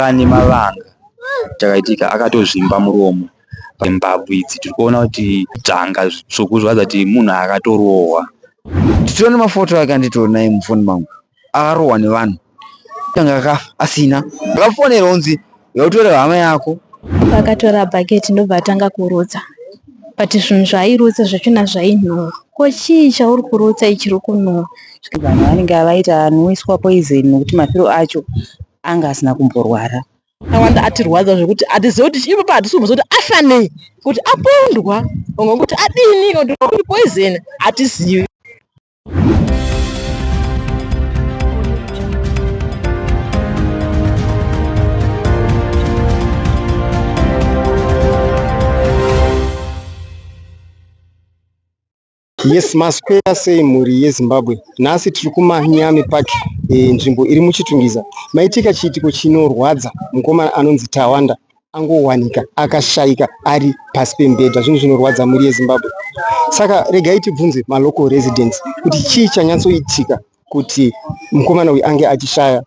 Ane mavanga chakaitika akatozvimba muromo. Mbabvu idzi tiri kuona kuti dzvanga zvitsvuku zvoratidza kuti munhu akatorohwa. Titori nemafoto ake anditori naye mufoni mangu akarohwa nevanhu anga akafa asina akafonerwa kunzi yautore hama yako. Akatora bhaketi ndobva atanga kurutsa but zvinhu zvaairutsa zvachona zvainhuhwa. Ko chii chauri kurutsa ichiri kunhuhwa? Vanhu vanenge vaita anwiswa poison nekuti mafiro acho anga asina kumborwara. Tawanda atirwadza zvekuti hatizive kuti ipapa hatisi kumboziva kuti afa nei, kuti apondwa or kuti adini kana kuti poison hatizivi. Yes, maswera sei mhuri yeZimbabwe. Nhasi tiri kuManyame Park, nzvimbo iri muChitungwiza. Maitika chiitiko chinorwadza. Mukomana anonzi Tawanda angowanika akashaika ari pasi pemubhedha. Zvinhu zvinorwadza mhuri yeZimbabwe. Saka regai tibvunze malocal residents kuti chii chanyatsoitika kuti mukomana uyu ange achishaya.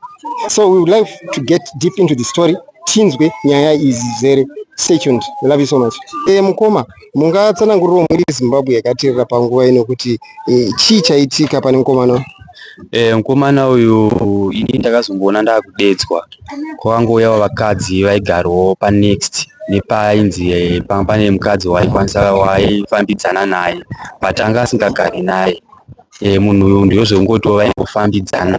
So we would like to get deep into the story, tinzwe nyaya idzi zere. Stay tuned. We love you so much. Mukoma, mungatsanangurirawo mhuri yeZimbabwe yakateerera panguva ino kuti chii chaitika pane mukomana? Mukomana uyu ini ndakazongoona ndakudedzwa kwakangouyawo vakadzi vaigarawo panext nepainzi pane mukadzi waaikwanisa waaifambidzana naye but anga asingagari naye. Munhu uyu ndozvekungoti vaingofambidzana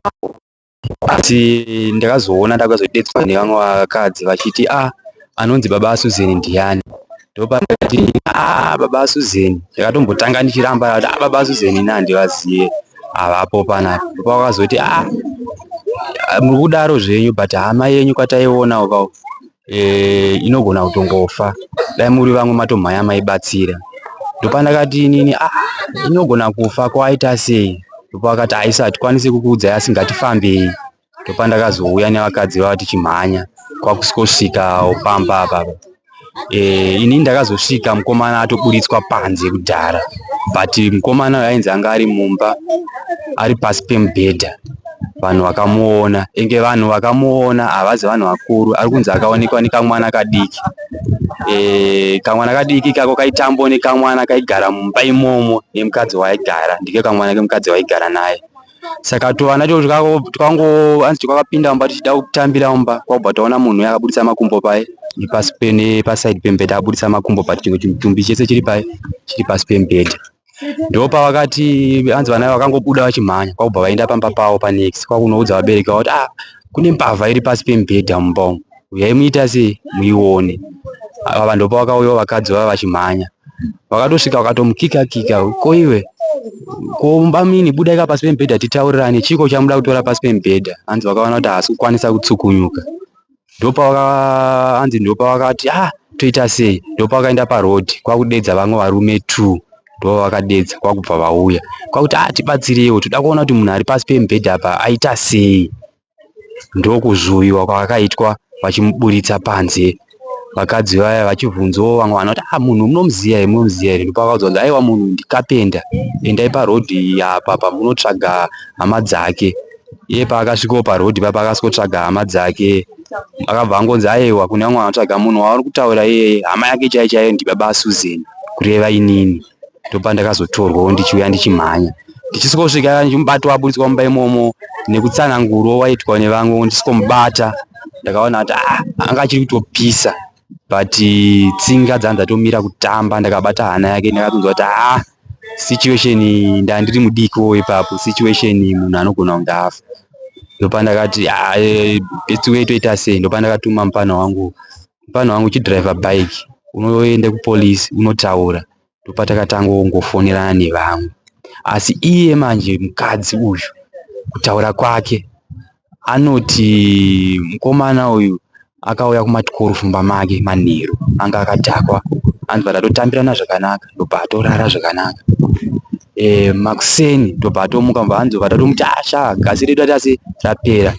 asi ndakazoona ndakazodedzwa nevamwe vakadzi vachiti a anonzi baba Susan ndiani, ndopandakati a baba Susan, ndakatombotanga ndichiramba kuti a baba Susan ini handivaziye havapo panapa. Ndopavakazoti a muri kudaro zvenyu but hama yenyu kwataiona uko inogona kutongofa, dai muri vamwe matomhanya maibatsira. Ndopandakati inini a inogona kufa kwaita sei, ndopavakati aisa hatikwanisi kukuudzai asi ngatifambei. Ndopandakazouya nevakadzi vava tichimhanya kwakusvika pamba apapa. Ini ndakazosvika mukomana atoburitswa panze kudhara but mukomana uyu ainzi anga ari mumba ari pasi pemubhedha. Vanhu vakamuona enge vanhu vakamuona havazi vanhu vakuru, ari kunzi akaonekwa nekamwana kadiki. Kamwana kadiki kako kaitambawo nekamwana kaigara mumba imomo nemukadzi waaigara, ndike kamwana kemukadzi waaigara naye. Saka tuvana twakango hanzi twakapinda mumba tichida kutambira mumba kwakubva taona munhu uya akabudisa makumbo paye nepasi nepasaidi pemubhedha akabudisa makumbo but chimwe chimutumbi chese chiri pai chiri pasi pemubhedha. Ndopavakati hanzi vana vakangobuda vachimhanya kwakubva vaenda pamba pavo panext kwakunoudza vabereki vavo kuti ah kune mbavha iri pasi pemubhedha mumba umu uyai muita sei muione. Ava ndopavakauyawo vakadzi vava vachimhanya vakatosvika vakatomukika kika ko iwe ko bamini budai ka pasi pemubhedha titaurirane chiko chamuda kutora pasi pemubhedha. Hanzi vakaona kuti haasi kukwanisa kutsukunyuka, hanzi ndopavakati ah toita sei, ndopavakaenda paroad kwakudedza vamwe varume 2 ndovavakadedza kwakubva vauya kwakuti ah tibatsireiwo toda kuona kuti munhu ari pasi pemubhedha apa aita sei. Ndokuzvuviwa kwavakaitwa vachimuburitsa panze, vakadzi vaya vachibvunzawo vamwe vanhu kuti ah munhu munomuziva here munomuziva here, ndopavakaudzwa kuti aiwa munhu ndikapenda, endai paroad apa pamunotsvaga hama dzake. Iye paakasvikawo paroad paya paakasvikotsvaga hama dzake akabva angonzi aiwa kune vamwe vanotsvaga munhu wauri kutaura iyeye hama yake chaiyo chaiyo ndibaba Susan kureva inini. Ndopandakazotorwawo ndichiuya ndichimhanya ndichisvikosvika ndichimubata waburitswa mumba imomo nekutsanangurwa waitwa nevamwe ndisvikomubata ndakaona kuti ah anga achiri kutopisa but tsinga dzanga dzatomira kutamba. Ndakabata hana yake ndakatonzwa kuti ah situation ndandiri mudikiwo ipapo situation munhu anogona kunge afa. Ndopandakati ah best way toita sei, ndopandakatuma mupfana wangu chidhiraivha bike unoenda kupolisi unotaura. Ndopatakatanga kungofonerana nevamwe, asi iye manje mukadzi uyu kutaura kwake anoti mukomana uyu akauya kuma12 mumba make manheru anga akadhakwa, anzi vatatotambirana zvakanaka ndobva atorara zvakanaka. Makuseni ndobva atomuka hanzi vatatomuti ah sha gasi redu ratase rapera,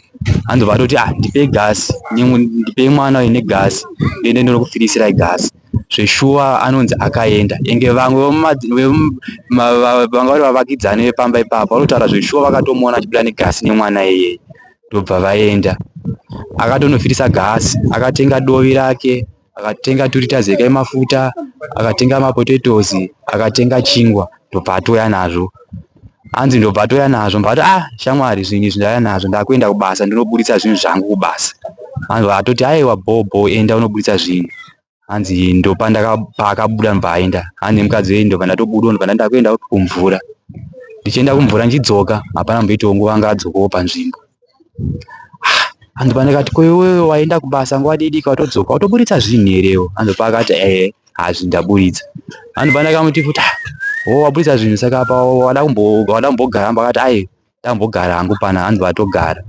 hanzi vatoti ah ndipei gasi ndipei mwana uyu negasi ndiende ndinokufirisirai gasi. Zveshuwa anonzi akaenda enge vamwe vanga vari vavakidzani vepamba ipapo vanotaura zveshuwa vakatomuona achibuda negasi nemwana iyeye ndobva vaenda. Akatonofirisa gasi, akatenga dovi rake, akatenga turita zeka yemafuta, akatenga mapotatoes, akatenga chingwa, ndobva atouya nazvo. Hanzi ndobva atouya nazvo, ndobva ati ah shamwari, zvinhu izvi ndauya nazvo, ndakuenda kubasa, ndinoburitsa zvinhu zvangu kubasa. Hanzi atoti aiwa bho bho, enda unoburitsa zvinhu. Hanzi ndopaakabuda ndobva aenda. Hanzi nemukadzi wenyu ndobva ndatobudawo, ndobva ndakuenda kumvura. Ndichienda kumvura ndichidzoka, hapana kumboitawo nguva anga adzokawo panzvimbo. Hanzi pandakati ko iwewe waenda kubasa nguva diki watodzoka watoburitsa zvinhu herewo? Hanzi paakati ehe, hazvi ndaburitsa. Hanzi pandakamuti futi ah, wo waburitsa zvinhu saka apa wada kumbogara? Akati ai ndambogara hangu pana. Hanzi vatogara.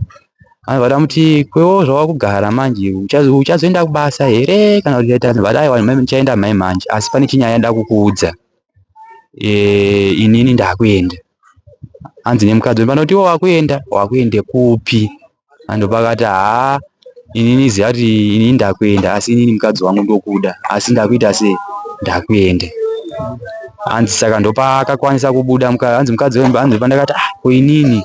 Hanzi vadamuti kwewo zvawakugara manje uchazoenda kubasa here kana kuti uchaita? Hanzi aiwa ndichaenda mai manje, asi pane chinyaya ndoda kukuudza. Inini ndakuenda. Hanzi nemukadzi panoti iwe wakuenda, wakuende kupi? Hanzi pakati haa inini ziva kuti inini ndakuenda, asi inini mukadzi wangu ndokuda, asi ndakuita sei, ndakuenda. Hanzi saka ndopaakakwanisa kubuda. Hanzi mukadzi hanzi pandakati ah ko inini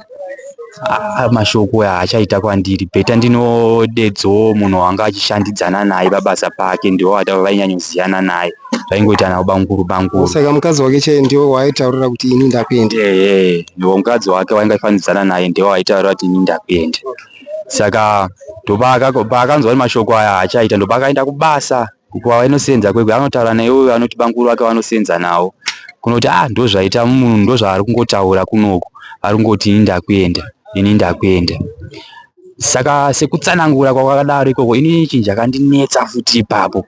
mashoko aya haachaita kwandiri, better ndinodedzawo munhu wanga achishandidzana naye pabasa pake, ndiwo vainyanyoziyana naye, vaingoita navo bamukuru bamukuru. Saka mukadzi wake chaiye ndiwo waaitaurira kuti ini ndakuenda? Ehe, ndiwo mukadzi wake wainge achifandidzana naye, ndiwo waitaurira kuti ini ndakuenda. Saka ndopaakanzwa kuti mashoko aya haachaita, ndopaakaenda kubasa kwavanosenza kwekwe, anotaura naye uyo anoti bamukuru vake vanosenza nawo, kunoti ah ndozvaita munhu, ndozvaari kungotaura kunoku, ari kungoti ini ndakuenda, ini ndakuenda. Saka sekutsanangura kwakadaro ikoko, inini chinhu chakandinetsa futi ipapo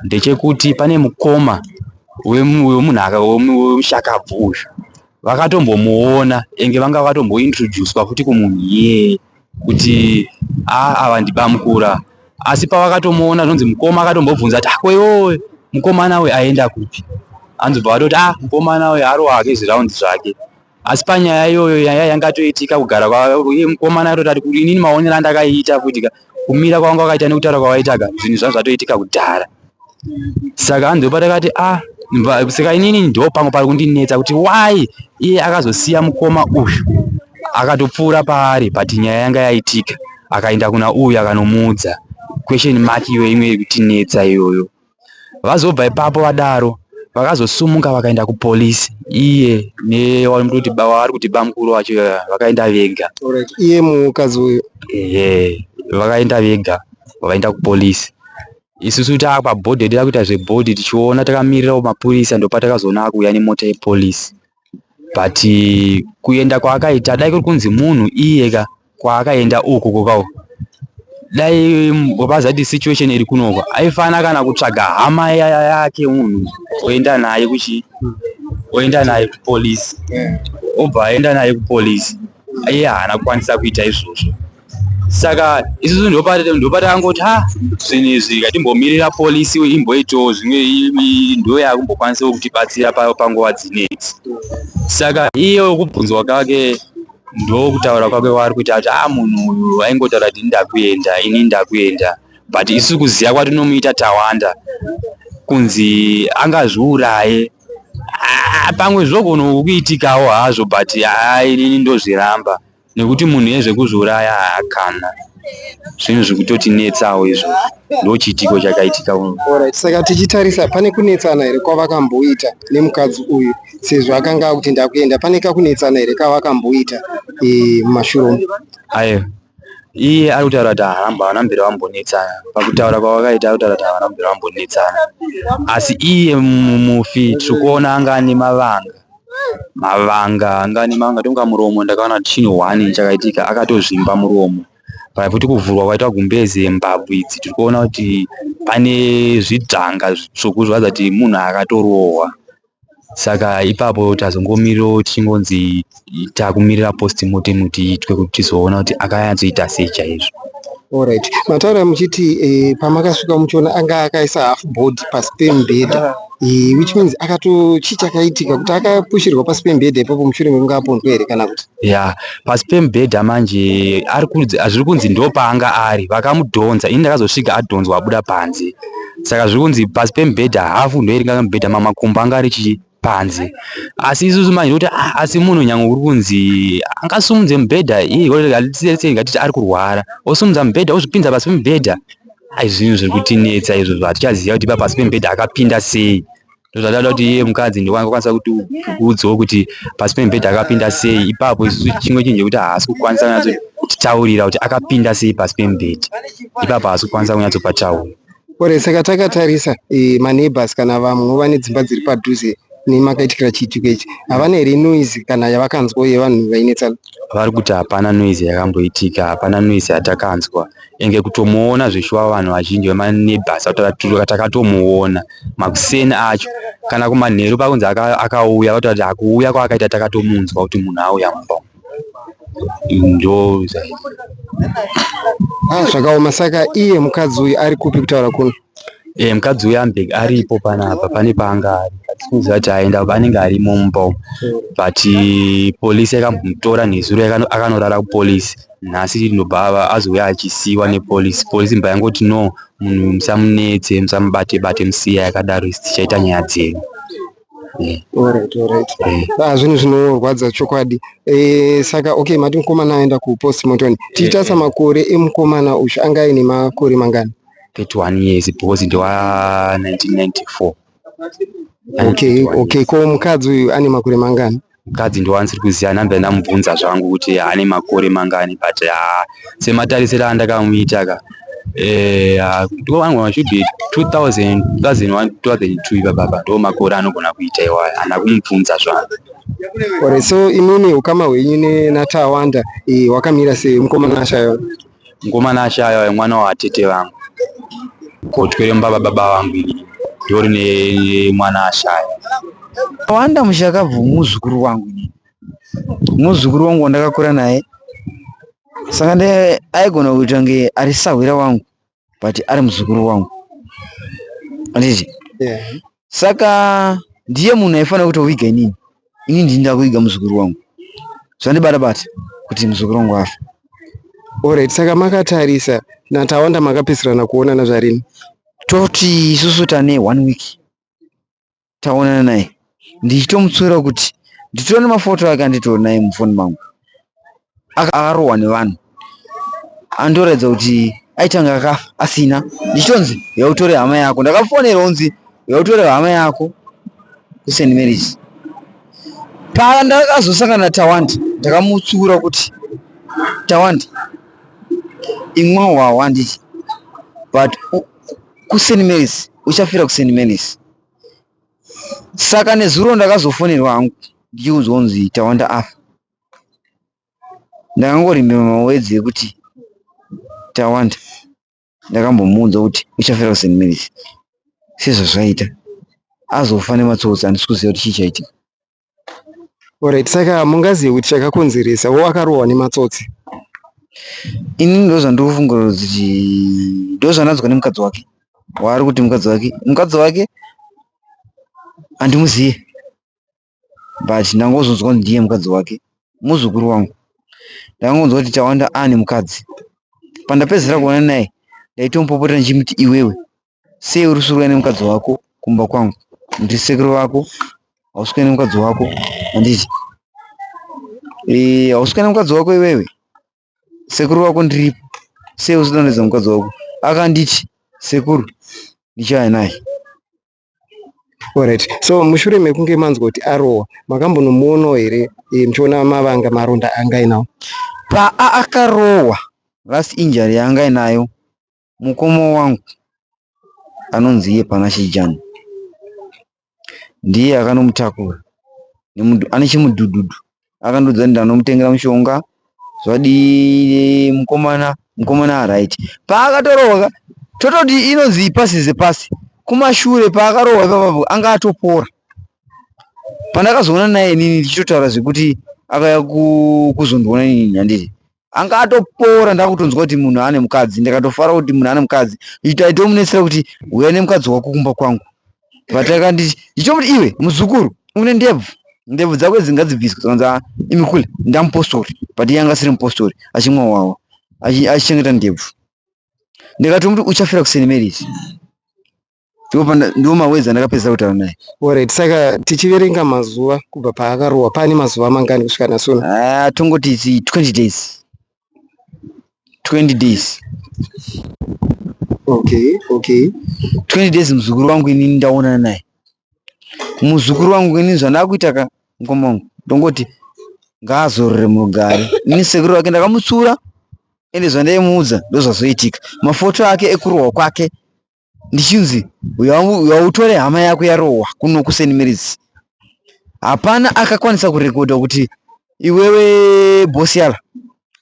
ndechekuti pane mukoma wemunhu wemushakabvu uyu, vakatombomuona enge vanga vakatombointroducwa futi kumunhu iyeye kuti ava ndibamukuru. Asi pavakatomuona zvinonzi mukoma akatombobvunza kuti ko iwewe mukomana uyu aenda kupi? Hanzi bva vatoti ah mukomana uyu arohwa hake zviraundi zvake. Asi panyaya iyoyo nyaya yangatoitika kugara iye mukomana atoti ati inini maonero andakaiita futi kumira kwavanga vakaita nekutaura kwavaita ka zvinhu zvanga zvatoitika kudhara. Saka hanzi patakati ah saka inini ndo pamwe pari kundinetsa kuti why iye akazosiya mukoma uyu akatopfuura paari, but nyaya yanga yaitika, akaenda kuna uyu akanomuudza. Question mark iyo imwe yekutinetsa iyoyo. Vazobva ipapo vadaro, vakazosumuka vakaenda kupolisi, iye newaari kuti bamukuru wacho vakaenda vega. Iye mukadzi uyu? Ehe, vakaenda vega, vakaenda kupolisi. Isusu taapabhodhi toda kuita zvebhodhi, tichiona takamirirawo mapurisa, ndopatakazoona akuuya nemota yepolisi. But kuenda kwaakaita, dai kuri kunzi munhu iye ka kwaakaenda uku kokao, dai wapazati situation iri kunoko, aifana kana kutsvaga hama yake munhu oenda naye kuchi oenda naye kupolisi, obva aenda naye kupolisi. Iye haana kukwanisa kuita izvozvo. Saka isusu ndopatakangoti ha zvinhu izvi ngatimbomirira polisi imboitawo zvimwe, ndo yakumbokwanisawo kutibatsira panguva dzinedzi. Saka iye kubvunzwa kwake ndokutaura kwake kwaari kuita kuti ah munhu uyu aingotaura kuti ndakuenda, ini ndakuenda, but isu kuziva kwatinomuita Tawanda kunzi angazviuraye, pamwe zvogona kuitikawo hazvo, but inini ndozviramba nekuti munhu yezvekuzviuraya haakana zvinhu zvikutotinetsawo izvozvo. Ndochiitiko chakaitika. Alright, saka tichitarisa pane kunetsana here kwavakamboita nemukadzi uyu, sezvo akanga akuti ndakuenda, pane kakunetsana here kavakamboita mumashure umu? Aiwa, iye ari kutaura kuti havana mberi vambonetsana. Pakutaura kwavakaita ari kutaura kuti havana mberi vambonetsana, asi iye mufi tiri kuona anga ane mavanga, anga ane mavanga tonga muromo. Ndakaona chinhu one chakaitika, akatozvimba muromo paya futi kuvhurwa kwaitwa gumbeze, mbabvu idzi tiri kuona kuti pane zvidzvanga zvitsvuku zvoratidza kuti munhu akatorohwa. Saka ipapo tazongomirirawo tichingonzi takumirira postmortem kuti iitwe kuti tizoona kuti akanyatsoita sei chaizvo. Alright, mataura muchiti pamakasvika muchiona anga akaisa half body pasi pemubhedha, which means akato chii chakaitika kuti akapushirwa pasi pemubhedha ipapo mushure mekunge apondwa here kana kuti? Ya, pasi pemubhedha manje zviri kunzi ndo paanga ari, vakamudhonza. Ini ndakazosvika adhonzwa abuda panze. Saka zviri kunzi pasi pemubhedha hafu ndoiringa mubhedha, mamakumbo anga ari chii panze. Asi isusu manje kuti ah, asi munhu nyange uri kunzi angasumudze mubhedha iye ngatiti ari kurwara osumudza mubhedha ozvipinza pasi pemubhedha. Ai zvinhu zviri kutinetsa izvozvo hatichaziva kuti ipa pasi pemubhedha akapinda sei. Ndozvatada kuti iye mukadzi ndiye angakwanisa kuti kuudzawo kuti pasi pemubhedha akapinda sei. Ipapo isusu chimwe chinhu chekuti haasi kukwanisa kunyatsotitaurira kuti akapinda sei pasi pemubhedha. Ipapo haasi kukwanisa kunyatsopataura. Ore saka takatarisa e, maneighbors kana vamwe vane dzimba dziri padhuze nemakaitikira chiitiko ichi havana here noise kana yavakanzwa yevanhu vainetsana? Vari kuti hapana noise yakamboitika, hapana noise yatakanzwa. Enge kutomuona zveshuwa vanhu vazhinji vemaneighbors takatomuona makuseni acho kana kumanheru pakunzi akauya vataura kuti akuuya kwaakaita takatomunzwa kuti munhu auya mumba umu. Ndo Ah, zvakaoma. Saka iye mukadzi uyu ari kupi kutaura kuno? Eh, mukadzi uyu ambe aripo panapa pane paanga ari hatisi kuziva kuti aenda anenge arimo mumba umu but polisi yakambomutora nezuro akanorara kupolisi nhasi ndobva azouya achisiiwa nepolisi polisi mbva yangoti no munhu musamunetse musamubate bate musiya yakadaro isi tichaita nyaya dzedu. Alright, alright. Ah, zvinhu zvinorwadza chokwadi. Eh, saka okay mati mukomana aenda kupostmortem. Tichitarisa makore emukomana uyu anga aine makore mangani? 31 years because ndewa 1994. Okay, okay. Ko mukadzi uyu ane makore mangani? Mukadzi ndowanisiri kuziva nhamba ndamubvunza zvangu kuti ane makore mangani but haa sematarisiro andakamuita ka ndovangu should be 2000 2001 2002 ipapapa ndo makore anogona kuita iwayo handina kumubvunza zvangu. Alright, so imimi ukama hwenyu naTawanda hwakamira sei mukomana ashaya? Mukomana ashaya mwana watete vangu gotwe remubaba baba vangu ini ndori nemwana ashaya. Tawanda mushakabvu muzukuru wangu inini. Muzukuru wangu wandakakura naye. Saka ndiye aigona kuita kunge ari sahwira wangu but ari muzukuru wangu. Handiti? Yeah. Saka ndiye munhu aifanira kutoviga inini. Ini ndini ndakuviga muzukuru wangu. Zvandibata bata kuti muzukuru wangu afa. Alright, saka makatarisa naTawanda makapedzisirana kuonana zvarini? Toti isusu tane 1 week taonana naye ndichitomutsiura kuti nditori nemafoto ake anditori naye mufoni mangu akarohwa nevanhu andoratidza kuti aitanga akafa asina ndichitonzi yautore hama yako ndakafonerwa unzi yautore hama yako kuSt Mary's pandakazosangana naTawanda ndakamutsiura kuti Tawanda imwa hwahwa handiti but kuSt Mary's uchafira kuSt Mary's saka nezuro ndakazofonerwa hangu ndichiudzwa kunzi Tawanda afa ndakangorimba mawedzi ekuti Tawanda ndakambomuudza kuti uchafira kuSt Mary's sezvazvaita azofa nematsotsi handisi kuziva kuti chii chaitika. Alright, saka mungazive kuti chakakonzeresa wo akarohwa nematsotsi? Ini ndozvandiri kufunga kuti ndozvandanzwa nemukadzi wake waari kuti mukadzi wake mukadzi wake handimuziye but ndangozonzwa kuti ndiye mukadzi wake muzukuru wangu ndakangonzwa kuti Tawanda ane mukadzi pandapedzisira kuona naye ndaitomupopotera ndichimuti iwewe sei uri kuuya nemukadzi wako kumba kwangu ndiri sekuru vako hausi kuuya nemukadzi wako handiti hausi kuuya nemukadzi wako iwewe sekuru vako ndiripo sei usina mukadzi wako akanditi sekuru ndichauya naye. Alright, so mushure mekunge manzwa kuti arohwa makambonomuonawo here muchiona mavanga maronda anga ainawo? Paakarohwa last injury yaanga ainayo mukoma wangu anonzi iye Panashe Jani ndiye akanomutakura ane chimudhudhudhu akandiudza kuti ndanomutengera mushonga zvadii mukomana mukomana alright paakatorohwa tototi inonzi pasi zepasi kumashure paakarohwa ipapapo anga atopora pandakazoona naye inini ndichitotaura zvekuti akauya kuzondiona inini handiti anga atopora ndakutonzwa kuti munhu ane mukadzi ndakatofara kuti munhu ane mukadzi ndaitomunetsera kuti uya nemukadzi wako kumba kwangu but akanditi ndichomuti iwe muzukuru une ndebvu ndebvu dzako idzi ngadzibviswe zvakanzi imi kule ndamupostori but iye anga asiri mupostori achimwa hwahwa achichengeta ndebvu ndikatomuti uchafira kuSt Mary's. Ndiwo mawedzi andakapedzisa kutaura naye. Alright, saka tichiverenga mazuva kubva paakarohwa pane mazuva mangani kusvika nhasi uno? Ah, tongoti its 20 days. 20 days. Okay, okay. 20 days muzukuru wangu inini ndaonana naye. Muzukuru wangu inini zvandakuita ka mukoma wangu ndongoti ngaazorore murugare. Ini sekuru vake ndakamutsura ende zvandaimuudza ndozvazoitika. Mafoto ake ekurohwa kwake ndichinzi uya utore hama yako yarohwa kuno kuSt Mary's. Hapana akakwanisa kurekodha kuti iwewe boss yala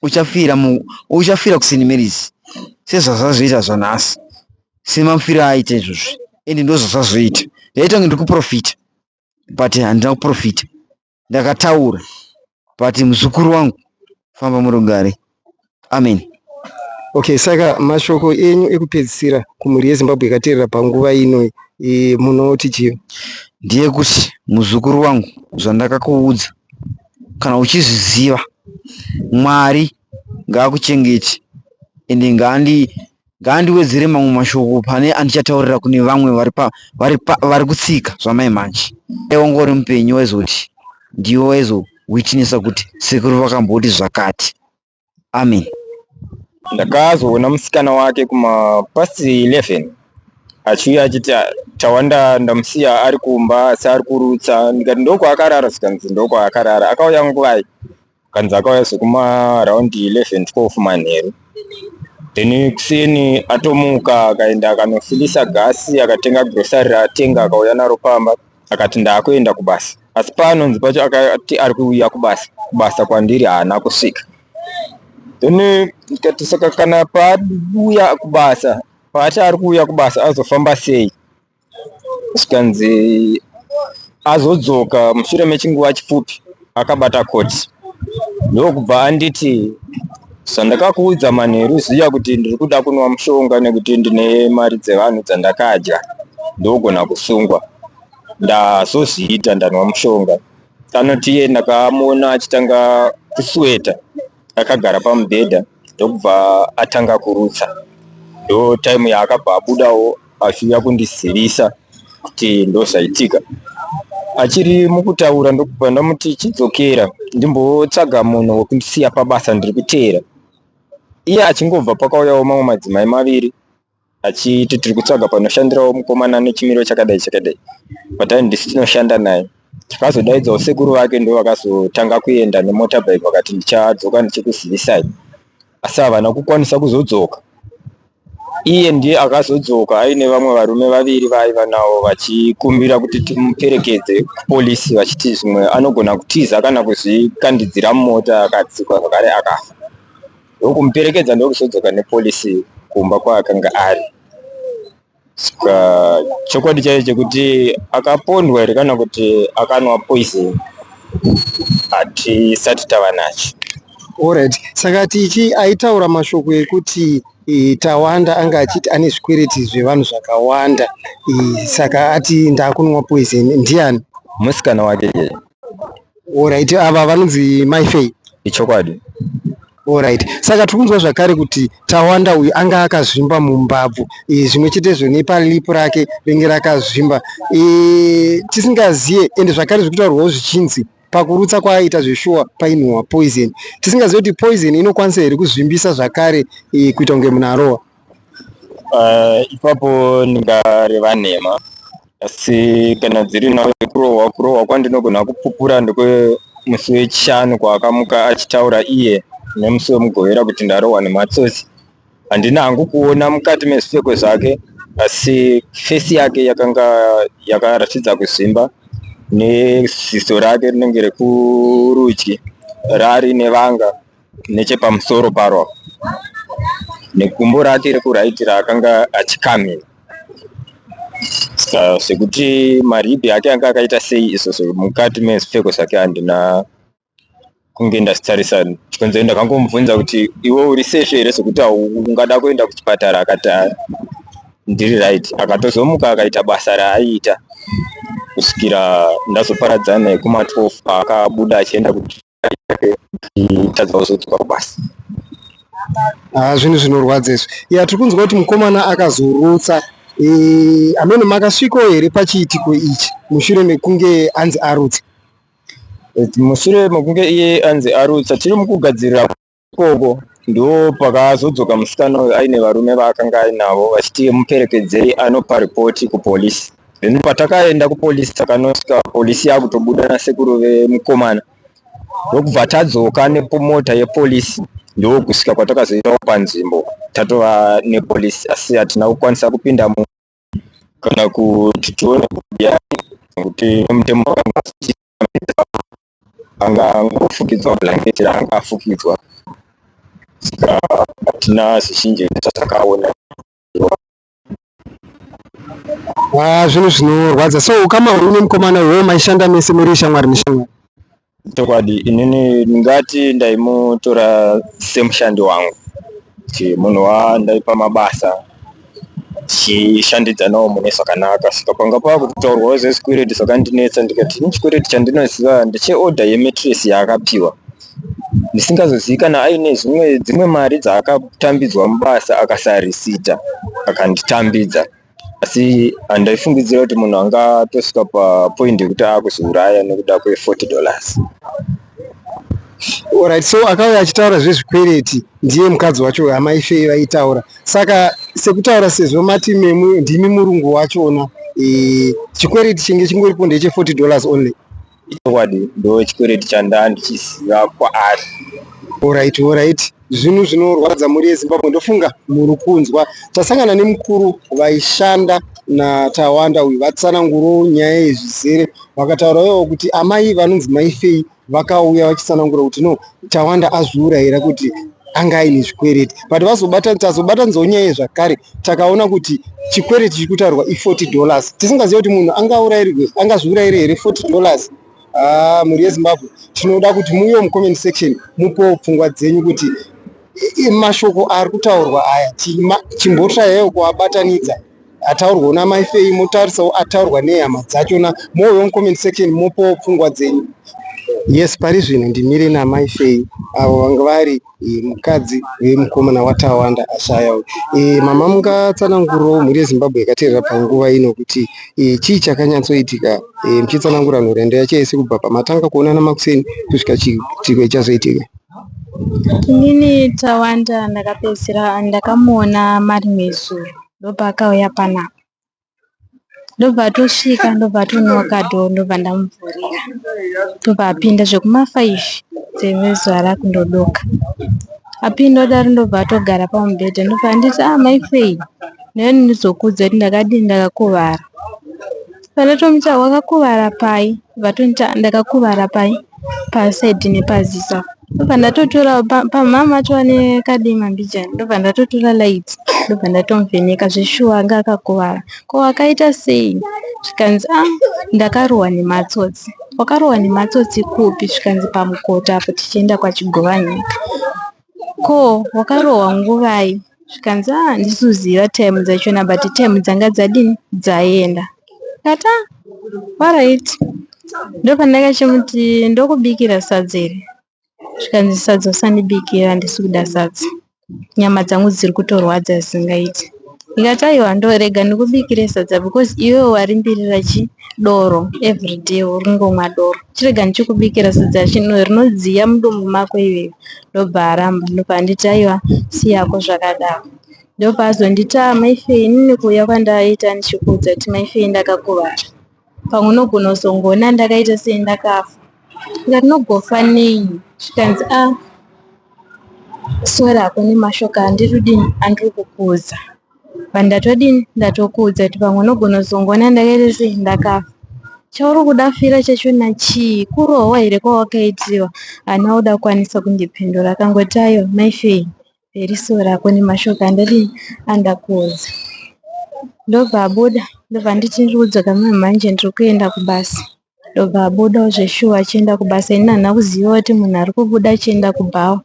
uchafira kuSt Mary's sezvazvazoita zvanhasi, semafiro aaita izvozvi, ende ndozvazvazoita. Ndaita kunge ndiri kuprofita but handina kuprofita, ndakataura. But muzukuru wangu, famba murugare, amen. Okay, saka mashoko enyu ekupedzisira kumhuri yeZimbabwe yakateerera panguva ino munoti chii? Ndeyekuti muzukuru wangu, zvandakakuudza kana uchizviziva, Mwari ngaakuchengete ende ngaandiwedzere mamwe mashoko pane andichataurira kune vamwe vari kutsika zvamai manje. Dai wanga uri mupenyu waizoti ndiwe waizowitnessa kuti sekuru vakamboti zvakati. Amen. Ndakazoona musikana wake kuma past 11 achiuya achiti, "Ah, Tawanda ndamusiya ari kumba asi ari kurutsa." Ndikati, "Ndokwaakarara?" Zikanzi, "Ndokwaakarara." "Akauya nguvai?" Kanzi, "Akauya zvekuma round 11 12 manheru." Then kuseni atomuka akaenda akanofilisa gasi, akatenga grocery raatenga, akauya naro pamba, akati, "Ndaakuenda kubasa." Asi paanonzi pacho akati ari kuuya kubasa, kubasa kwandiri haana kusvika. Then ndikati, "Saka kana paauya kubasa, paati ari kuuya kubasa, azofamba sei?" Zvikanzi azodzoka mushure mechinguva chipfupi akabata koti, ndokubva anditi, "Zvandakakuudza manheru ziya kuti ndiri kuda kunwa mushonga nekuti ndine mari dzevanhu dzandakadya, ndogona kusungwa. Ndazozviita, ndanwa mushonga." Anoti iye ndakamuona achitanga kusweta akagara pamubhedha, ndokubva atanga kurutsa. Ndo time yaakabva abudawo achiuya kundizivisa kuti ndozvaitika. Achiri mukutaura, ndokubva ndamuti, "Chidzokera ndimbotsvaga munhu wekundisiya pabasa, ndiri kuteera." Iye achingobva, pakauyawo mamwe madzimai maviri achiti, "Tiri kutsvaga panoshandirawo mukomana nechimiro chakadai chakadai." But handisi tinoshanda naye. Takazodaidzawo sekuru vake, ndo vakazotanga kuenda nemotorbike, vakati, "Ndichadzoka ndichikuzivisai," asi havana kukwanisa kuzodzoka. Iye ndiye akazodzoka aine vamwe varume vaviri vaaiva navo, vachikumbira kuti timuperekedze kupolisi, vachiti zvimwe anogona kutiza kana kuzvikandidzira mumota akatsikwa zvakare akafa. Ndokumuperekedza, ndokuzodzoka nepolisi kumba kwaakanga ari. Saka chokwadi chaicho chekuti akapondwa here kana kuti akanwa poison hatisati tava nacho. Alright. Saka tichi aitaura mashoko ekuti Tawanda anga achiti ane zvikwereti zvevanhu zvakawanda. Saka ati ndakunwa poison ndiani? Musikana wake iyeye. Alright, ava vanonzi Mai Faye. Ichokwadi. Alright. Saka tiri kunzwa zvakare kuti Tawanda uyu anga akazvimba mumbabvu, zvimwe chetezvo nepalipu rake ringe rakazvimba. Tisingaziye ende zvakare zviri kutaurwawo zvichinzi pakurutsa kwaaita zveshuwa painhuhwa poison. Tisingazive kuti poison inokwanisa here kuzvimbisa zvakare kuita kunge munhu arohwa. Ipapo ndingareva nhema, asi kana dziri nhau yekurohwa, kurohwa kwandinogona kupupura ndekwemusi weChishanu kwaakamuka achitaura iye nemusi weMugovera kuti ndarohwa nematsotsi. Handina hangu kuona mukati mezvipfeko zvake, asi face yake yakanga yakaratidza kuzvimba, neziso rake rinenge rekurudyi rari nevanga nechepamusoro paro, negumbo rake rekuright raakanga achikamhina. Saka zvekuti maribhi ake anga akaita sei izvozvo mukati mezvipfeko zvake handina kunge ndazitarisa. Chikonzero ndakangomubvunza kuti, "Iwe uri safe here zvekuti ungada kuenda kuchipatara?" Akati, "Ah, ndiri right." Akatozomuka akaita basa raaiita kusvikira ndazoparadzana naye kuma 12 paakabuda achienda kuti tadza kuzodzoka kubasa. Ah, zvinhu zvinorwadza izvi. Ya, tiri kunzwa kuti mukomana akazorutsa. Ameno makasvikawo here pachiitiko ichi mushure mekunge anzi arutsa? Mushure mekunge iye anzi arutsa, tiri mukugadzirira ikoko ndo pakazodzoka musikana uyu aine varume vaakanga ainavo vachiti muperekedzei anopa ripoti kupolisi. Then patakaenda kupolisi takanosvika polisi yakutobuda nasekuru vemukomana, ndokubva tadzoka nemota yepolisi, ndokusvika kwatakazoitawo panzvimbo tatova nepolisi, asi hatina kukwanisa kupinda kana kuti tione nekuti mutemo anga angofukidzwa blanket raanga afukidzwa, saka hatina zvizhinji zvatakaona. Zvinhu zvinorwadza. So ukama hwenyu nemukomana uyu maishanda mese muri shamwari neshamwari? Chokwadi inini ndingati ndaimutora semushandi wangu, kuti munhu wandaipa mabasa tichishandidzanawo mune zvakanaka. Saka panga pakutaurwawo zvezvikwereti zvakandinetsa, ndikati ini chikwereti chandinoziva ndecheodha yemetiresi yaakapiwa, ndisingazozivi kana aine zvimwe dzimwe mari dzaakatambidzwa mubasa akasarisita akanditambidza, asi handaifungidzira kuti munhu angatosvika papoindi yekuti akuzviuraya nekuda kwe$40. Alright, so akauya achitaura zvezvikwereti ndiye mukadzi wacho amai Fei vaitaura. Saka sekutaura sezvo mati memu ndimi murungu wachona, chikwereti chinge chingoripo ndeche $40 only? Chokwadi ndo chikwereti chandaa ndichiziva kwaari. Alright, zvinhu zvinorwadza mhuri yeZimbabwe, ndofunga muri kunzwa. Tasangana nemukuru vaishanda naTawanda uyu, vatsanangurawo nyaya yezvizere, vakataurawo kuti amai vanonzi mai Fei vakauya vachitsanangura kuti no, Tawanda azviurayira kuti anga aine zvikwereti, but tazobatanidzawo nyaya zvakare, takaona kuti chikwereti chiri kutaurwa i$40, tisingazivi kuti munhu angazviurayire here $40. Mhuri yeZimbabwe, tinoda kuti muuye mucomment section mupewo pfungwa dzenyu kuti mashoko ari kutaurwa aya chimbotsvaiwo kuabatanidza ataurwawo namai Fei, motarisawo ataurwa nehama dzachona, mouyawo mucomment section mopawo pfungwa dzenyu. Yes, pari zvino ndimire namai Fei avo vanga vari mukadzi wemukomana waTawanda ashaya. Mama, mungatsanangurawo mhuri yeZimbabwe yakateerera panguva ino kuti chii chakanyatsoitika, muchitsanangura nhoroondo yacho yese kubva pamatanga kuonana makuseni kusvika chiitiko ichazoitika? Inini Tawanda ndakapedzisira ndakamuona marimwe zuro, ndopaakauya panapa, ndobva atosvika, ndobva atonoka door, ndobva ndamuvhurira, ndobva apinda zvekuma5 dzezuva rakundodoka. Apinda kudaro ndobva atogara pamubhedha, ndobva anditi, "Ah, mai Fei, ndauya ndizokuudza kuti ndakadini, ndakakuvara." Pandatomuti, "Wakakuvara pai?" Vatonditi, "Ndakakuvara pai pasaidhi nepaziso." Ndobva ndatotora pamama atova nekadima mbijana, ndobva ndatotora light, ndobva ndatomuvheneka, zveshuwa anga akakuvara. "Ko wakaita sei?" Zvikanzi, "Ah, ndakarohwa nematsotsi." "Wakarohwa nematsotsi kupi?" Zvikanzi, "Pamukota apo tichienda kwaChigovanyika." "Ko wakarohwa nguvai?" Zvikanzi, "Ah, handisi kuziva time dzachona, but time dzanga dzadini, dzaenda." Ndikati, "Ah, alright." Ndopandakachimuti, "Ndokubikira sadza here?" Zvikanzi, "Sadza usandibikira, handisi kuda sadza, nyama dzangu dziri kutorwadza zvisingaiti." Ndikati, "Aiwa, ndorega ndikubikire sadza because iwewe warimbirira chi doro everyday, uri kungomwa doro, chirega ndichikubikira sadza rinodziya mudumbu mako iwewe." Ndobva aramba, ndobva anditi, "Aiwa, siyako zvakadaro." Ndopaazonditi, "Ah, mai Fei, inini kuuya kwandaita ndichikuudza kuti mai Fei ndakakuvara, pamwe unogona kuzongoona ndakaita sei, ndakafa." Ndikati, "Unogofa nei?" Zvikanzi, "Ah, sorry hako nemashoko andiri andiri kukuudza, but ndatodini, ndatokuudza kuti pamwe unogona kuzongoona ndakaita sei, ndakafa. Chauri kuda fira chachona chii? Kurohwa here kwawakaitiwa?" Haana kuda kukwanisa kundipindura, akangoti, "Aiwa, mai Fei, very sorry hako nemashoko andadini andakuudza." Ndobva abuda, ndobva anditi, "Ndiri kudzoka manje, ndiri kuenda kubasa." Ndobva abudawo zveshuwa achienda kubasa. Ini handina kuziva kuti munhu ari kubuda achienda kubhawa.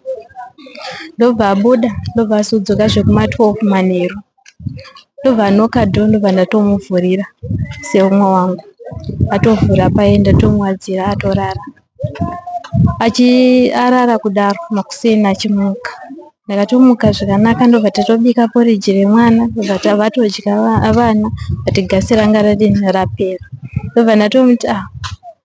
Ndobva abuda, ndobva azodzoka zvekuma12 manheru, ndobva anoka door, ndobva ndatomuvhurira seumwe wangu. Atovhura paye, ndatomuwadzira, atorara. Achi arara kudaro, makuseni achimuka. Ndakatomuka zvakanaka ndobva tatobika porridge remwana ndobva vatodya vana but gasi ranga radini rapera. Ndobva ndatomuti ah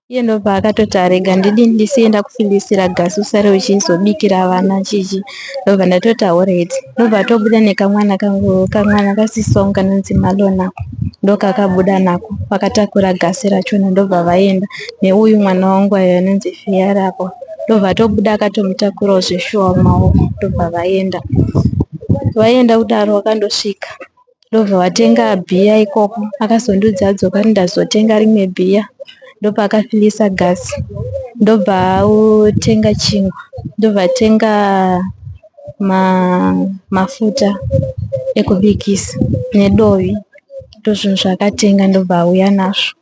iye ndobva akatoti arega ndidini ndisiye ndakufilisira gasi usare uchizobikira vana chichi. Ndobva ndatoti alright. Ndobva atobuda nekamwana kangu kamwana kasisi wangu kanonzi Malon ako ndokakabuda nako vakatakura gasi rachona ndobva vaenda neuyu mwana wangu ayo anonzi Fiyarapo ndobva atobuda akatomutakurawo zveshuwa mumaoko ndobva vaenda. Vaenda kudaro vakandosvika ndobva vatenga bhiya ikoko akazondiudza adzoka kuti ndazotenga rimwe bhiya ndopaakafilisa gasi ndobva atenga chingwa ndobva atenga mafuta ekubikisa nedovi ndozvinhu zvaakatenga ndobva auya nazvo.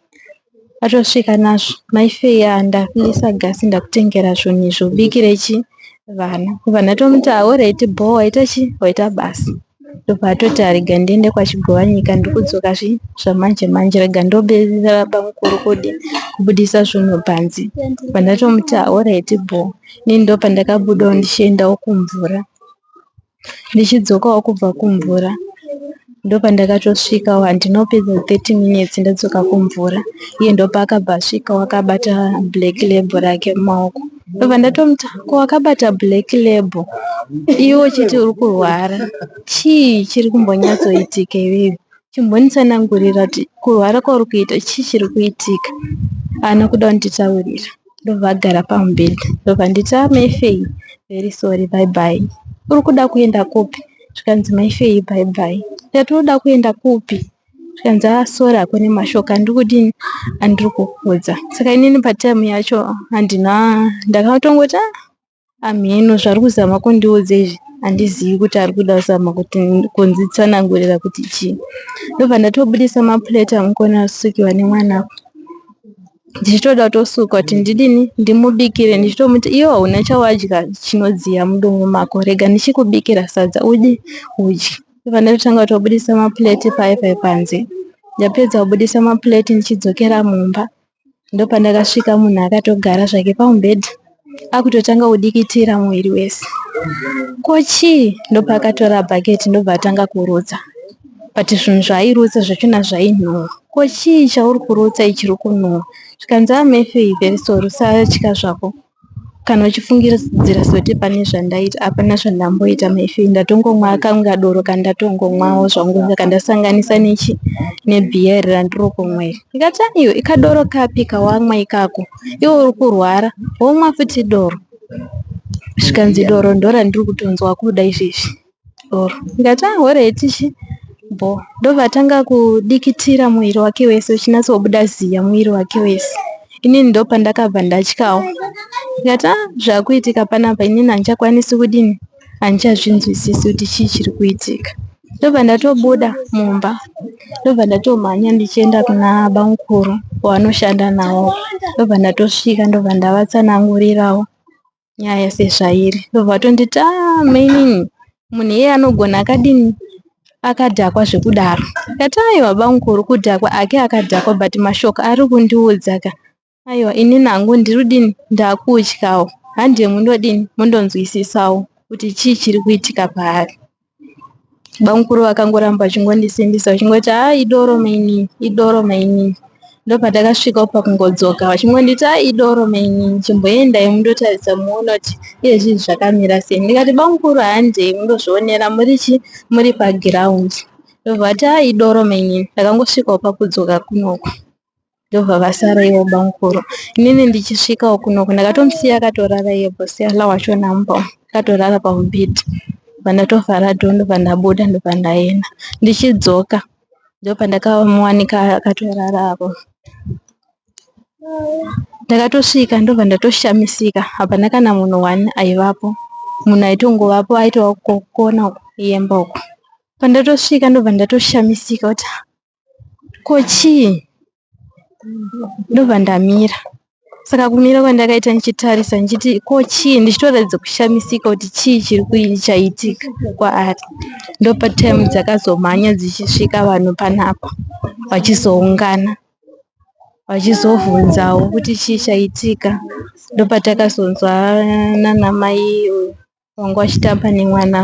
Atosvika nazvo mai Fei ndafilisa gasi ndakutengera zvinhu izvi ubikire chi vana. Ndobva ndatomuti alright bho waita chi waita basa. Ndobva atoti rega ndiende kwaChigovanyika ndikudzoka zvi zvamanje manje rega ndobetsera bamukuru kudi kubudisa zvinhu panze. Ndobva ndatomuti alright bho. Inini ndopandakabudawo ndichiendawo kumvura. Ndichidzokawo kubva kumvura ndopandakatosvikawo handina kupedza 30 minutes ndadzoka kumvura iye ndopaakabva asvikawo akabata black label rake mumaoko. Ndobva ndatomuti ko wakabata black label iwe uchiti uri kurwara chii chiri kumbonyatsoitika iwewe chimbonditsanangurira kuti kurwara kwauri kuita chii chiri kuitika. Haana kuda kunditaurira ndobva agara pamubhedha ndobva nditi ah mai Fei very sorry bye bye. Uri kuda kuenda kupi? Zvikanzi mai Fei bye bye. Ndikati uri kuda kuenda kupi? Zvikanzi ah sorry hako nemashoko andiri kudini andiri kukuudza. Saka inini patime yacho handina ndakatongoti ah hamheno zvari kuzama kundiudza izvi handizivi kuti ari kuda kuzama kuti kunditsanangurira kuti chii. Ndobva ndatobudisa mapureti amukona asukiwa nemwana ndichitoda kutosuka kuti ndidini ndimubikire ndichitomuti iwe hauna chawadya chinodziya mudumbu mako rega ndichikubikira sadza udye udye. Ndobva ndatotanga kutobudisa mapureti paye paye panze. Ndapedza kubudisa mapureti ndichidzokera mumba ndopandakasvika munhu akatogara zvake pamubhedha akutotanga kudikitira muviri wese. Ko chii? Ndopaakatora bhaketi ndobva atanga kurutsa. But zvinhu zvaairutsa zvachona zvainhuhwa. Ko chii chauri kurutsa ichiri kunhuhwa? Zvikanzi ah mai Fei very sorry usatya zvako. Kana uchifungidzira sekuti pane zvandaita hapana zvandamboita mai Fei ndatongomwa kamwe kadoro kandatongomwawo zvangu saka ndasanganisa nechi nebhiya iri randiri kumwa iri. Ndikati ah iwe ikadoro kapi kawamwa ikako iwe uri kurwara womwa futi doro. Zvikanzi doro ndorandiri kutonzwa kuda izvezvi doro. Ndikati ah alright chi bho. Ndobva atanga kudikitira muviri wake wese uchinatsobuda ziya muviri wake wese. Inini ndopandakabva ndatyawo. Ndikati ah zvakuitika panapa inini handichakwanisi kudini handichazvinzwisisi kuti chii chiri kuitika. Ndobva ndatobuda mumba ndobva ndatomhanya ndichienda kuna bamukuru wavanoshanda navo. Ndobva ndatosvika ndobva ndavatsanangurirawo nyaya sezvairi. Ndobva vatonditi ah mainini munhu iyeye anogona akadini akadhakwa zvekudaro. Ndikati aiwa bamukuru kudhakwa ake akadhakwa but mashoko ari kundiudza ka aiwa inini hangu ndiri kudini ndakutyawo hande mundodini mundonzwisisawo kuti chii chiri kuitika paari. Bamukuru vakangoramba vachingondisimbisa vachingoti haa idoro mainini idoro mainini. Ndopatakasvikawo pakungodzoka vachingonditi haa idoro mainini chimboendai mundotarisa muone kuti iye zvinhu zvakamira sei. Ndikati bamukuru handei mundozvionera muri chi muri pagiraundi. Ndobva vati haa idoro mainini. Ndakangosvikawo pakudzoka kunoku. Ndobva vasara ivo bamukuru. Inini ndichisvikawo kunoku ndakatomusiya akatorara iye Bhosiyala wacho mumba umu akatorara pamubhedha. Ndobva ndatovhara dhoo ndobva ndabuda ndobva ndaenda. Ndichidzoka ndopandakamuwanika akatorara apo. Ndakatosvika ndobva ndatoshamisika hapana kana munhu one aivapo. Munhu aitongovapo aitova kukona uko yemba uko. Pandatosvika ndobva ndatoshamisika kuti ko chii? Ndobva ndamira. Saka kumira kwandakaita ndichitarisa ndichiti ko chii ndichitoratidza kushamisika kuti chii chiri chaitika kwaari. Ndopatime dzakazomhanya dzichisvika vanhu panapa vachizoungana vachizobvunzawo kuti chii chaitika. Ndopatakazonzwa nana mai. Vanga vachitamba nemwana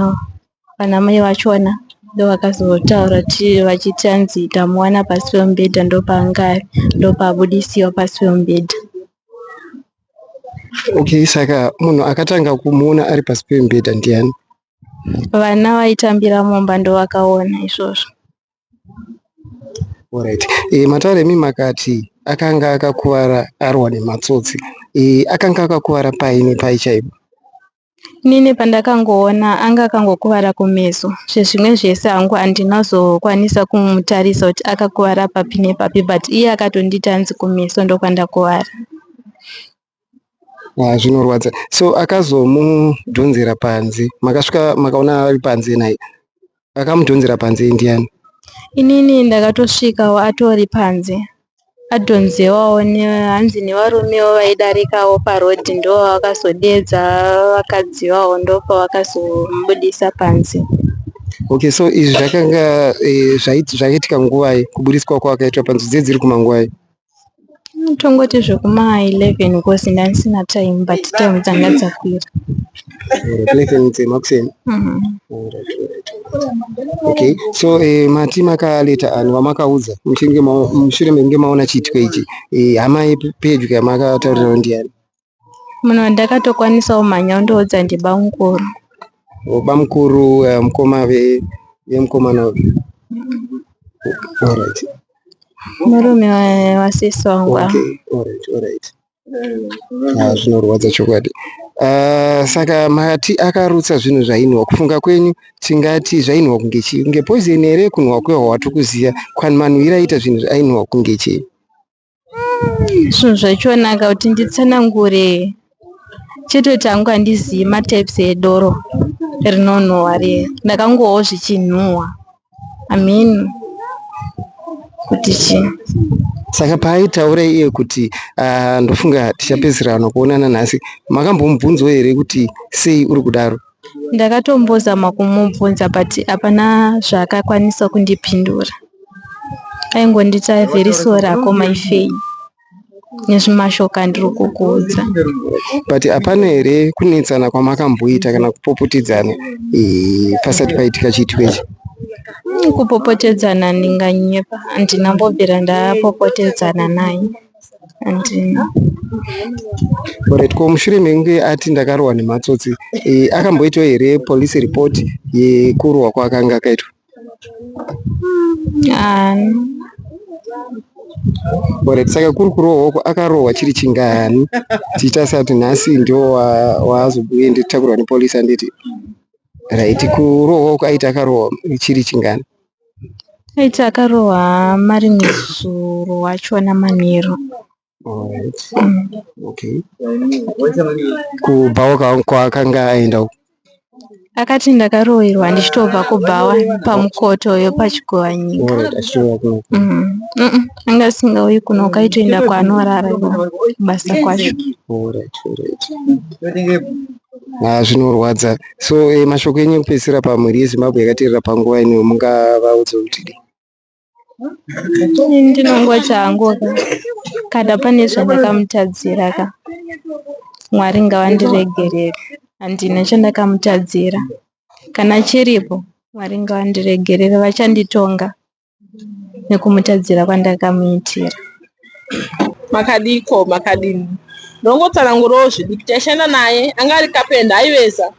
vana mai vachona ndovakazotaura vachiti hanzi tamuwana pasi pemubhedha ndopaanga ari ndopaabudisiwa pasi pemubhedha. Okay, saka munhu akatanga kumuona ari pasi pemubhedha ndiani? Vana vaitambira mumba ndovakaona izvozvo. Alright. E, mataura imi makati akanga akakuvara arwa nematsotsi. E, akanga akakuvara pai nepai chaipo? Inini pandakangoona anga akangokuvara kumeso zvezvimwe zvese hangu handina kuzokwanisa kumutarisa kuti akakuvara papi nepapi but iye akatonditi hanzi kumeso ndokwandakuvara. Ah, zvinorwadza. So akazomudhonzera panze. Makasvika makaona ari panze naye. Akamudhonzera panze ndiani? Inini ndakatosvikawo atori panze adhonzewawo hanzi nevarumewo vaidarikawo paroad ndovakazodedza vakadzi vawo ndopavakazomubudisa panze. Okay, so izvi zvakanga eh, zvaitika nguvai kuburitswa kwakaitwa panze dze dziri kumanguvai? Tongoti zvekuma 11 cause ndandisina time but time dzanga dzakwira. 11 dzemakuseni. Okay, so eh, mati makaleta ani vamakaudza muchinge mushure mekunge maona chiitiko ichi eh, hama yepedyo yamakataurirawo ndiani? Munhu wandakatokwanisawo mhanya kundoudza ndibamukuru. Bamukuru eh, mukoma vemukomana uyu. Alright. Murume wasisi wangu. Okay, alright, alright. Ah, zvinorwadza chokwadi. Uh, saka mati akarutsa zvinhu zvainhuwa kufunga kwenyu tingati zvainhuwa kunge chii kunge poison here kunhuwa kwehwa tikuziva kwani manhuwiro aita zvinhu zvainhuwa kunge chii Zvinhu zvachonaka kuti nditsanangure chete kuti hangu handizivi matypes edoro rinonhuhwa riya ndakangohwa zvichinhuhwa hameno kuti chii. Saka paaitaura iye kuti uh, ndofunga tichapedzisirana kuonana nhasi makambomubvunzawo here kuti sei uri kudaro? Ndakatombozama kumubvunza but hapana zvaakakwanisa kundipindura. Aingonditi I'm very sorry hako mai Fay nezvimashoko andiri kukuudza. But hapana here kunetsana kwamakamboita kana kupopotedzana eh, pasati paitika chiitiko ichi? Kupopotedzana ndinganyepa, handina mbobvira ndapopotedzana naye. Handina. Alright, ko mushure mekunge ati ndakarohwa nematsotsi eh, akamboitawo here police report yekurohwa kwaakanga akaitwa? Alright, saka kuri kurohwa uko akarohwa chiri chingani tichitarisa kuti nhasi ndiwo waazobuye nditakurwa nepolice handiti right kurohwa uko aiti akarohwa chiri chingani Aiti akarohwa marimwe zuro wachona manheru. Alright. Okay. Kubhawa kwaakanga aenda uko. Akati ndakarohwerwa ndichitobva kubhawa pamukoto wepachigowanyika. Alright, achitouya kuno. Anga asingauyi kuno kaitoenda kwaanorara kubasa kwacho. Alright, alright. Ah, zvinorwadza. So eh, mashoko enyu ekupedzisira pamhuri yeZimbabwe yakateerera panguva ino mungavaudza kuti dii? Ini ndinongoti hangu ka kana pane zvandakamutadzira ka Mwari ngavandiregerere handina chandakamutadzira kana chiripo Mwari ngavandiregerere vachanditonga nekumutadzira kwandakamuitira. Makadiko makadini ndongotsanangurawo zvidiki taishanda naye anga ari kapenda aiveza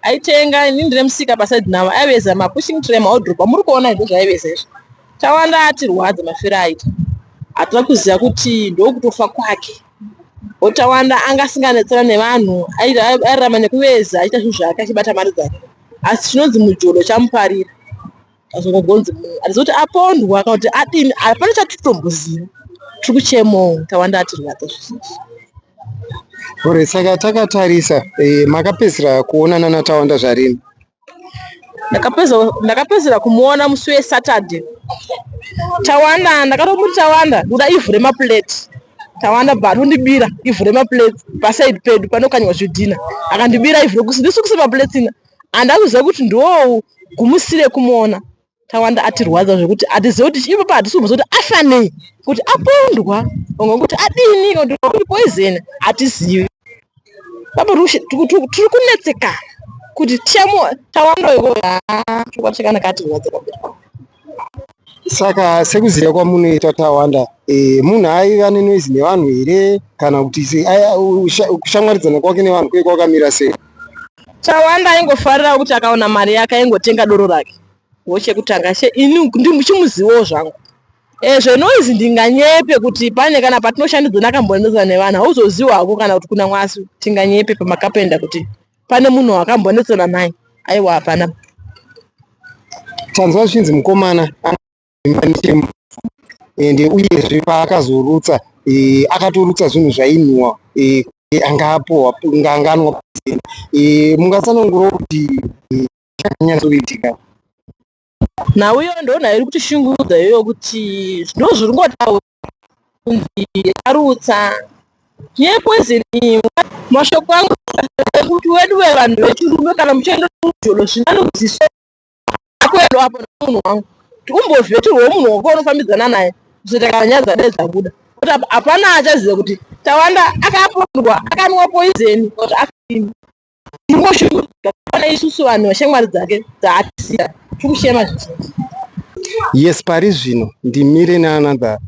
aitenga ini ndine musika pasaidi navo aiveza mapushing tray maodrop amuri kuona izvo zvaaiveza izvo tawanda atirwadza mafiro aita hatina kuziva kuti ndokutofa kwake otawanda anga asinganetsana nevanhu airarama nekuveza achiita zvinhu zvake achibata mari dzake asi chinonzi mujolo chamuparira azongogonzi munhu hatizivi kuti apondwa kana kuti adini hapana chatitotomboziva tiri kuchemawo tawanda atirwadza zvizhinji Ore saka takatarisa eh, makapedzisira kuonana naTawanda zvarini? Ndakapedzisira kumuona musi weSaturday. Tawanda ndakatomuti Tawanda ndoda ivhu remaplate. Tawanda bva atondibira ivhu remaplates paside pedu panokanywa zvidhina. Akandibira ivhu rekusi ndisukuse maplates ina. Handina kuziva kuti ndiwo gumusire kumuona. Tawanda atirwadza zvekuti hatizive kuti ipapo hatisi kumboziva kuti afa nei kuti apondwa or kuti adini kana kuti poison hatizivi. Papo tiri kunetsekana. Kuti tichamu Tawanda uyu haa chokwadi chakanaka atirwadza pamberi pangu. Saka sekuziva kwamunoita Tawanda e, munhu aiva nenoise nevanhu here kana kuti se- aya- usha- kushamwaridzana kwake nevanhu kuye kwakamira sei? Tawanda aingofarira kuti akaona mari yake aingotenga doro rake. Wochekutanga she ini ndichimuzivawo zvangu. Eh, zvenoise ndinganyepe kuti pane kana patinoshandidzana akambonetsana nevanhu hauzoziwa hako kana kuti kuna mwasi tinganyepe pamakapenda kuti pane munhu wakambonetsana naye aiwa hapana. Tanzwa zvichinzi mukomana anoimba nechembu ende uyezve paakazorutsa e, akatorutsa zvinhu zvainhuwa e, anga apohwa anga anwa e, mungatsanangurawo kuti e, chakanyatsoitika Nhau iyoyo ndonhau iri kutishungurudza iyoyo kuti ndozviri kungotaurwa kunzi arutsa yepoison iyi. Mashoko angu ekuti weduwe vanhu vechirume kana muchienda kumujolo zvinanoziso akuendwa apo nemunhu wangu kuti umbovhetirwawo munhu wako unofambidzana naye kuzoita kana nyaya dzadai dzabuda kuti hapana achaziva kuti Tawanda akapondwa akanwa poison kuti akadini. Tingoshungurudzika pana isusu vanhu veshamwari dzake dzaatisiya tikuchema zvizhinji. Yes, pari zvino ndimire neanother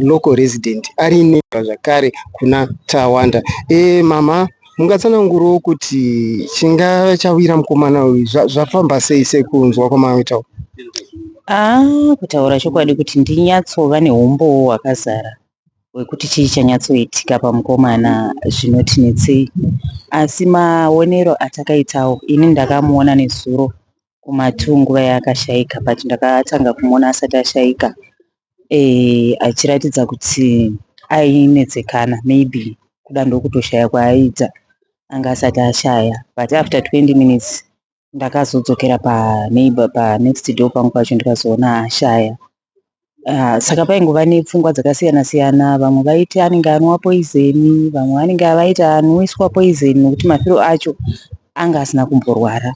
local resident ari neighbor zvakare kuna Tawanda. E, mama mungatsanangurawo kuti chingave chawira mukomana uyu zvafamba sei sekunzwa kwamaitawo? Ah, kutaura chokwadi kuti ndinyatsova neumbowo hwakazara hwekuti chii chanyatsoitika pamukomana zvinotinetsei asi maonero atakaitawo ini ndakamuona nezuro kuma2 nguva yaakashaika but ndakatanga kumuona asati ashaika eh, achiratidza kuti ainetsekana maybe kuda ndokutoshaya kwaaiita anga asati ashaya but after 20 minutes Ndakazodzokera paneighbor panext door pangu pacho ndikazoona ashaya. Uh, saka paingova nepfungwa dzakasiyana siyana vamwe vaiti anenge anwa poison vamwe vanenge vaiti anwiswa poison nokuti mafiro acho anga asina kumborwara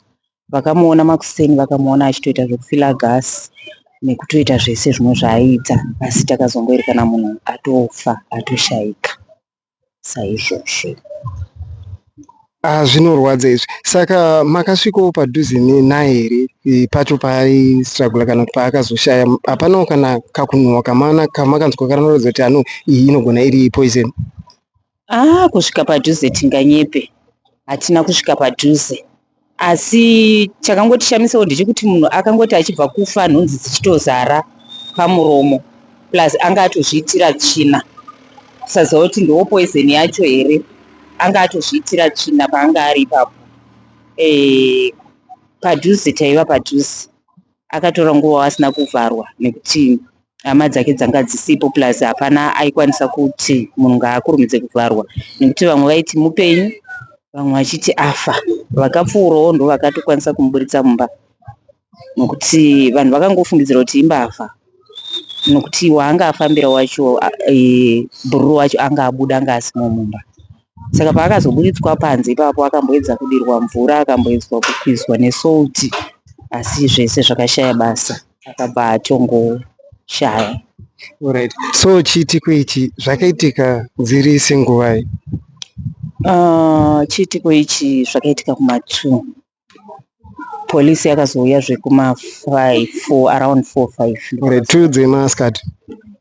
vakamuona makuseni vakamuona achitoita zvekufila gas nekutoita zvese zvimwe zvaaiita asi takazongoerekana munhu atofa atoshaika saizvozvo. Ah, zvinorwadza izvi. Saka makasvikawo padhuze naye here e, pacho paaistrugula kana kuti paakazoshaya? Hapanawo kana kakunhuhwa kamana kamakanzwa kanoratidza kuti ano iyi inogona iri poison? Ah, kusvika padhuze tinganyepe, hatina kusvika padhuze Asi chakangotishamisawo ndechekuti munhu akangoti achibva kufa nhunzi dzichitozara pamuromo plus anga atozviitira tsvina kusaziva kuti ndiwo poison yacho here anga atozviitira tsvina paanga ari ipapo eh, padhuze taiva padhuze akatora nguva asina kuvharwa nekuti hama dzake dzanga dzisipo plus hapana aikwanisa kuti munhu ngaakurumidze kuvharwa nekuti vamwe vaiti mupenyu vamwe vachiti afa vakapfuurawo ndovakatokwanisa kumuburitsa mumba nokuti vanhu vakangofungidzira kuti imbavha nokuti waanga afambira wacho e, bhururu wacho anga abuda anga asimo mumba saka paakazoburitswa panze ipapo akamboedza kudirwa mvura akamboedzwa kukwizwa nesalt asi zvese zvakashaya basa akabva atongoshaya. Alright. So chiitiko ichi zvakaitika dziri senguvai? Chiitiko ichi zvakaitika kuma 2. Police yakazouya zvekuma 5 4 around 4 5. Alright, 2 dzemasikati.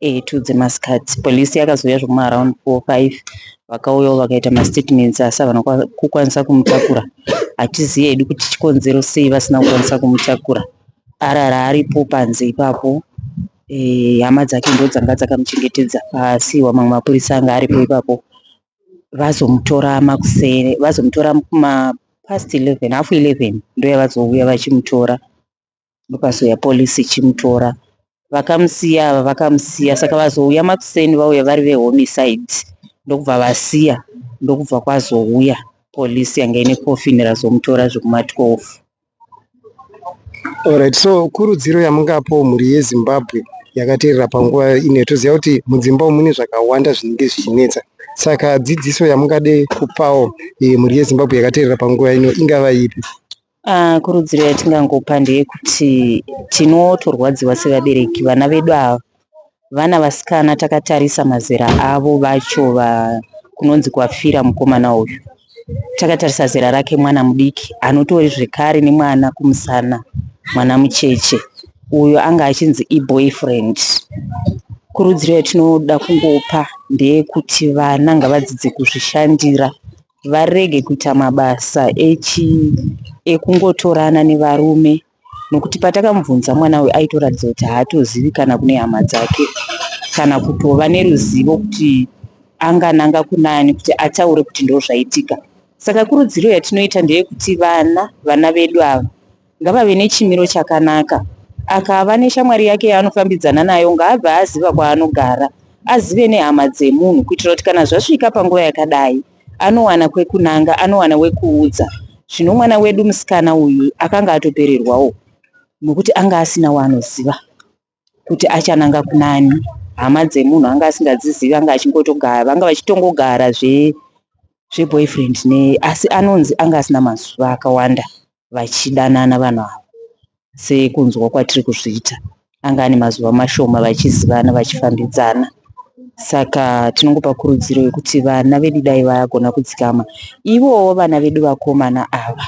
Eh, 2 dzemasikati. Police yakazouya zvekuma around 4 5 vakauyawo vakaita mastatements asi havana kukwanisa kumutakura. Hatizivi hedu kuti chikonzero sei vasina kukwanisa kumutakura. Arara aripo panze ipapo eh, hama dzake ndodzanga dzakamuchengetedza paasiiwa mamwe mapurisa anga aripo ipapo vazomutora makuseni vazomutora kuma past 11 half 11 ndoyavazouya vachimutora ndopazouya police ichimutora vakamusiya ava vakamusiya saka vazouya makuseni vauya vari vehomicide ndokubva vasiya ndokubva kwazouya police yanga ine coffin razomutora zvekuma 12 Alright, so kurudziro yamungapawo mhuri yeZimbabwe yakateerera panguva ino, toziva kuti mudzimba umu mune zvakawanda zvinenge zvichinetsa. Saka dzidziso yamungade kupawo eh, mhuri yeZimbabwe yakateerera panguva ino ingava ipi? Ah, kurudziro yatingangopa ndeyekuti tinotorwadziwa sevabereki vana vedu ava vana vasikana takatarisa mazera avo vacho va kunonzi kwafira mukomana uyu. Takatarisa zera rake mwana mudiki anotori zvekare nemwana kumusana, mwana mucheche uyo anga achinzi iboyfriend. Kurudziro yatinoda kungopa ndeyekuti vana ngavadzidze kuzvishandira varege kuita mabasa ekungotorana nevarume nokuti patakamubvunza mwana uyu aitoratidza kuti haatozivi kana kune hama dzake kana kutova neruzivo kuti angananga kunani kuti ataure kuti ndozvaitika. Saka kurudziro yatinoita ndeyekuti vana, vana vedu ava ngavave nechimiro chakanaka. Akava neshamwari yake yaanofambidzana nayo ngaabve aziva kwaanogara, azive nehama dzemunhu kuitira kuti kana zvasvika panguva yakadai anowana kwekunanga, anowana wekuudza. Zvino mwana wedu musikana uyu akanga atopererwawo nokuti anga asina waanoziva kuti achananga kunani. Hama dzemunhu anga asingadzizivi, anga achingotogara, vanga vachitongogara zve zveboyfriend ne asi anonzi anga asina mazuva akawanda vachidanana vanhu ava sekunzwa kwatiri kuzviita. Anga ane mazuva mashoma vachizivana vachifambidzana. Saka tinongopa kurudziro yekuti vana vedu dai vagona kudzikama. Ivowo vana vedu vakomana ava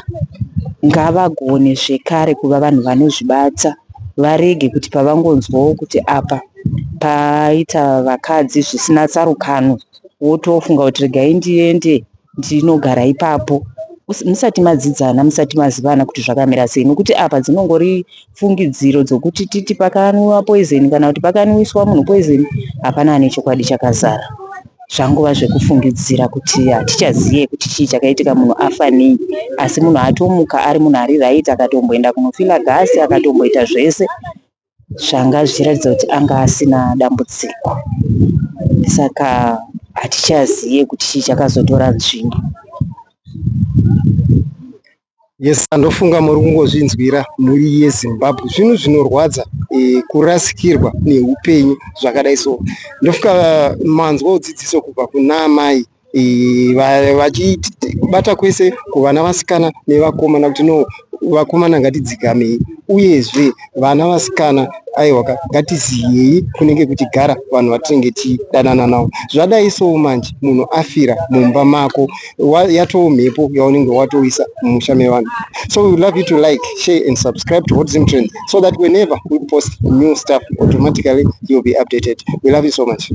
ngavagone zvekare kuva vanhu vanozvibata varege kuti pavangonzwawo kuti apa paita vakadzi zvisina tsarukano wotofunga kuti regai ndiende ndinogara ipapo musati madzidzana musati mazivana kuti zvakamira sei nokuti apa dzinongori fungidziro dzokuti titi pakanwiwa poison kana kuti pakanwiswa munhu poison hapana ane chokwadi chakazara zvangova zvekufungidzira kuti hatichaziye kuti chii chakaitika munhu afa nei asi munhu atomuka ari munhu ari right akatomboenda kunofila gasi akatomboita zvese zvanga zvichiratidza kuti anga asina dambudziko saka hatichaziye kuti chii chakazotora nzvimbo. Yes, ndofunga muri kungozvinzwira mhuri yeZimbabwe. Zvinhu zvinorwadza kurasikirwa neupenyu zvakadai so. Ndofunga manzwawo dzidziso kubva kuna amai vachibata kwese kuvana vasikana nevakomana kuti no, vakomana ngatidzikamei, uyezve vana vasikana aiwa ngatiziyei kunenge kuchigara vanhu vatinenge tichidanana navo. Zvadai so manje munhu afira mumba mako yatoo mhepo yaunenge watoisa mumusha mevanhu. So we would love you to like, share and subscribe to Hot Zim Trend so that whenever we post new stuff, automatically you'll be updated. We love you so much.